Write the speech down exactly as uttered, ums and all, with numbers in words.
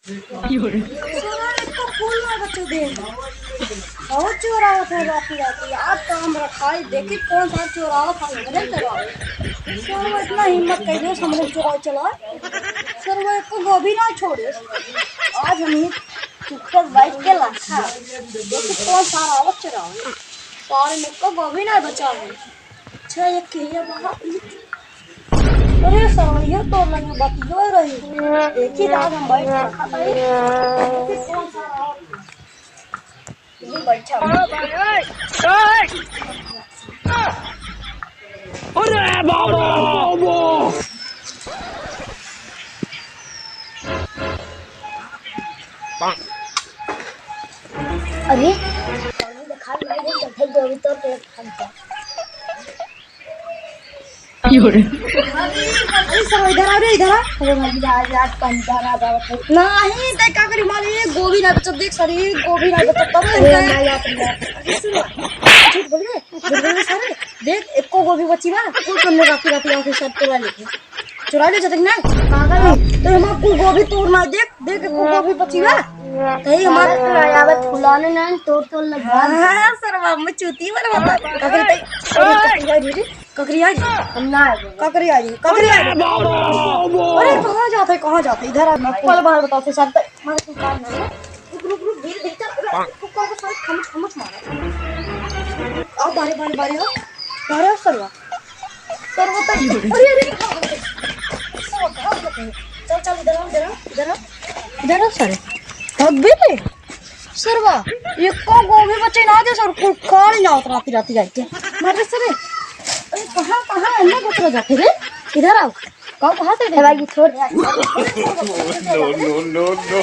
सरवा एको फूल ना बचे दे। बहुत चोर आवत है राती राती। आज तो हम रखाई, देखी कौन सा चोर आवत है, हमरे चोर आवत। सरवा इतना हिम्मत कर दियो, हमरे चोर चला। सरवा एको गोभी ना छोड़े। आज हम ही चुपचाप बैठ के लाखा। देखी कौन सा आवत चोर आवत। सारे में एको गोभी ना बचा है। अच्छा, ये कहिया बाहर। अरे साला, ये तो नहीं बतियो रही। देखी तो आज हम बैठ के खाता है। देखी कौन सा रहा। ये बैठा। अरे बाबा, बाबा। अरे, देखा, मैं भी चढ़ल दौड़ी तो पेट फट गया। अरे, अरे, सब इधर आ रे, इधर आ। अरे भाई, आज, आज पंद्रह आ जावत है। नहीं, ते का करी, मारे एक गोभी ना बचत, देख सारे, एक गोभी ना बचत, तब अरे, इनका ना याद नहीं। अरे, सुनो, झूठ बोल रहे, झूठ बोल रहे सारे। देख, एको गोभी बची बा। तू तुमने राती, राती आके सब चुरा लेते। चुरा ले जतक ना। पागल है। तो हम आपको गोभी तोड़ ना देख, देख, एको गोभी बची बा। कहीं हमारे पागल तो आया बा, फुलाने ना, तोड़, तोड़ लगा। हाँ, सरवा, मैं चूती मर बता। का करी, ककरी आई रे? ककरी आई? हम ना आए। ककरी आई? ककरी आई? अरे, कहाँ जाते, कहाँ जाते? इधर आ, मैं पल बाहर बताते, शायद मारे तू काम ना है। रुक, रुक, रुक, धीरे, धीरे चल। अरे, कुकुर को साले खमच, खमच मारा। आओ, बाहर, बाहर, बाहर आओ। बाहर आओ, सरवा। सरवा तो, अरे, अरे, सरवा, कहाँ हो गए? चल, चल, इधर आओ, इधर आओ, इधर आओ। इधर आओ, सारे। भाग गए रे। सरवा, एको गोभी बचे ना दे सर, कुल खाल ना उतराती रहती है के। मार दे सरे। अरे कहाँ, कहाँ है ना उतरा जाते रे? इधर आओ। कहाँ, कहाँ से दे? भाई, छोड़। No, no, no, no।